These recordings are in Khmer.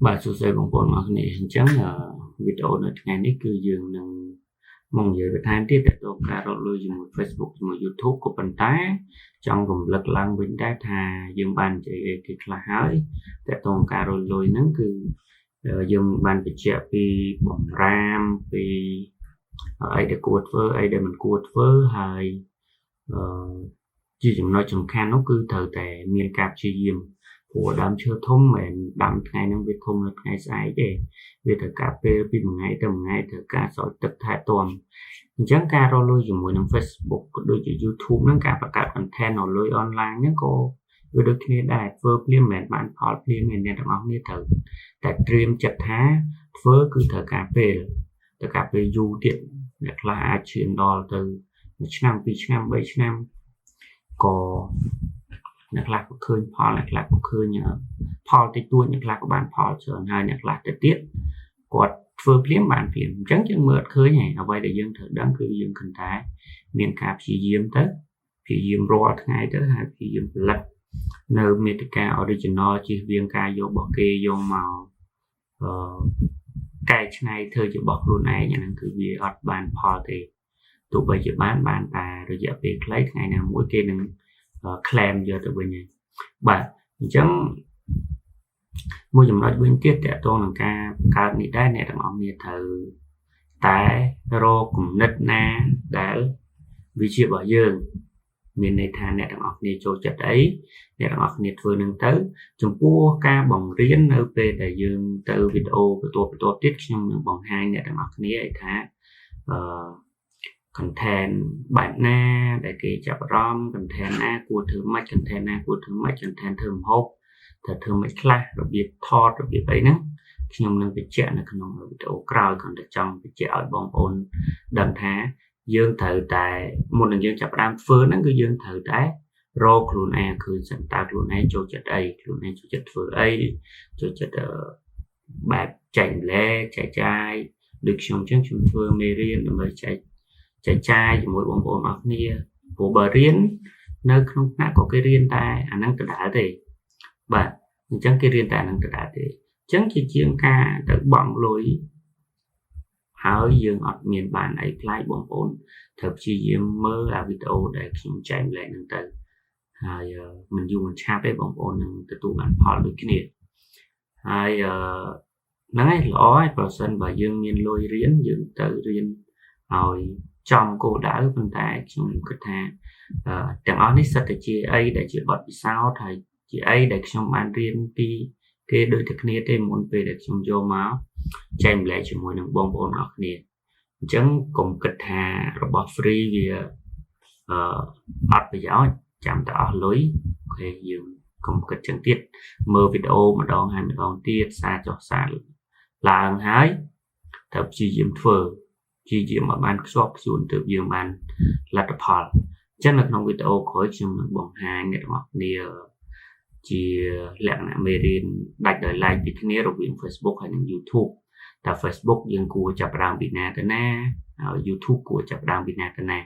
បាទសួស្តីបងប្អូនអរគ្នាអញ្ចឹងវីដេអូនៅថ្ងៃនេះគឺយើងនឹងមកនិយាយបន្ថែមទៀតតទៅការរកលុយជាមួយ Facebook ជាមួយ YouTube ក៏ប៉ុន្តែចង់រំលឹកឡើងវិញដែរថាយើងបាននិយាយអីគេខ្លះហើយតទៅការរកលុយហ្នឹងគឺយើងបានបញ្ជាក់ពីបំរាមពីអីដែលគួរធ្វើអីដែលមិនគួរធ្វើហើយអឺជាចំណុចសំខាន់នោះគឺត្រូវតែមានការព្យាយាមព្រោះដើមឈើធំមិនមែនដាំថ្ងៃហ្នឹងវាធំនៅថ្ងៃស្អែកទេវាត្រូវការពេលពីមួយថ្ងៃទៅមួយថ្ងៃត្រូវការស្រោចទឹកថែទាំអញ្ចឹងការរកលុយជាមួយនឹង Facebook ក៏ដូចជា YouTube ហ្នឹងការបង្កើត content រកលុយ online ហ្នឹងក៏វាដូចគ្នាដែរធ្វើភ្លាមមិនមែនបានផលភ្លាមទេអ្នកទាំងអស់គ្នាត្រូវតែត្រៀមចិត្តថាធ្វើគឺត្រូវការពេលត្រូវការពេលយូរទៀតអ្នកខ្លះអាចឈានដល់ទៅ1ឆ្នាំ2ឆ្នាំ3ឆ្នាំក៏អ្នកខ្លះក៏ឃើញផលអ្នកខ្លះក៏ឃើញផលតិចតួចអ្នកខ្លះក៏បានផលច្រើនហើយអ្នកខ្លះទៅទៀតគាត់ធ្វើភ្លាមបានភ្លាមអញ្ចឹងយើងមើលអត់ឃើញទេអ្វីដែលយើងត្រូវដឹងគឺយើងគិតតែមានការព្យាយាមទៅព្យាយាមរាល់ថ្ងៃទៅហើយព្យាយាមផលិតនៅមាតិកា original ជៀសវាងការយករបស់គេយកមកអឺកែច្នៃធ្វើជារបស់ខ្លួនឯងអាហ្នឹងគឺវាអត់បានផលទេទោះបីជាបានបានតែរយៈពេលខ្លីថ្ងៃណាមួយគេនឹង claim យកទៅវិញហើយបាទអញ្ចឹងមួយចំណុចវិញទៀតតកតងនឹងការបង្កើតនេះដែរអ្នកទាំងអស់គ្នាត្រូវតែរកគំនិតណាដែលវាជារបស់យើងមានន័យថាអ្នកទាំងអស់គ្នាចូលចិត្តអីអ្នកទាំងអស់គ្នាធ្វើនឹងទៅចំពោះការបង្រៀននៅពេលដែលយើងទៅវីដេអូបន្ទាប់បន្ទាប់ទៀតខ្ញុំនឹងបង្ហាញអ្នកទាំងអស់គ្នាឲ្យថាអឺ content បែបណាដែលគេចាប់អារម្មណ៍ content ណាគួរធ្វើម៉េច content ណាគួរធ្វើម៉េច content ធ្វើម្ហូបត្រូវធ្វើម៉េចខ្លះរបៀបថតរបៀបអីហ្នឹងខ្ញុំនឹងបញ្ជាក់នៅក្នុងវីដេអូក្រោយគ្រាន់តែចង់បញ្ជាក់ឲ្យបងប្អូនដឹងថាយើងត្រូវតែមុននឹងយើងចាប់ផ្ដើមធ្វើហ្នឹងគឺយើងត្រូវតែរកខ្លួនឯងឃើញសិនតើខ្លួនឯងចូលចិត្តអីខ្លួនឯងចូលចិត្តធ្វើអីចូលចិត្តបែបចែកម្លែកចែកចាយដូចខ្ញុំអញ្ចឹងខ្ញុំធ្វើមេរៀនដើម្បីចែកចែកចាយជាមួយបងប្អូនអរគ្នាព្រោះបើរៀននៅក្នុងថ្នាក់ក៏គេរៀនតែអាហ្នឹងដដែលទេបាទអញ្ចឹងគេរៀនតែអាហ្នឹងដដែលទេអញ្ចឹងជាជាងការទៅបង់លុយហើយយើងអត់មានបានអីប្លែកបងប្អូនត្រូវព្យាយាមមើលអាវីដេអូដែលខ្ញុំចែកម្លែកហ្នឹងទៅហើយមិនយូរមិនឆាប់ទេបងប្អូននឹងទទួលបានផលដូចគ្នាហើយហ្នឹងហើយល្អហើយប្រសិនបើយើងមានលុយរៀនយើងទៅរៀនឲ្យចំគោលដៅប៉ុន្តែខ្ញុំគិតថាទាំងអស់នេះសិតតែជាអីដែលជាបទពិសោធន៍ហើយជាអីដែលខ្ញុំបានរៀនពីគេដូចតែគ្នាទេមុនពេលដែលខ្ញុំយកមកចែកម្លែកជាមួយនឹងបងប្អូនអរគ្នាអញ្ចឹងកុំគិតថារបស់ free វាអឺអត់ប្រយោជន៍ចាំតែអស់លុយ OK យើងកុំគិតចឹងទៀតមើលវីដេអូម្ដងហើយម្ដងទៀតសារចុះសារឡើងហើយត្រូវព្យាយាមធ្វើព្យាយាមឲ្យបានខ្ជាប់ខ្ជួនទើបយើងបានលទ្ធផលអញ្ចឹងនៅក្នុងវីដេអូក្រោយខ្ញុំនឹងបង្ហាញអ្នកទាំងអស់គ្នាជាលក្ខណៈមេរៀនដាច់ដោយឡែកពីគ្នារវាង Facebook ហើយនិង YouTube តើ Facebook យើងគួរចាប់ផ្ដើមពីណាទៅណាហើយ YouTube គួរចាប់ផ្ដើមពីណាទៅណា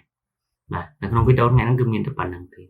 បាទនៅក្នុងវីដេអូថ្ងៃហ្នឹងគឺមានតែប៉ុណ្្នឹងទេ។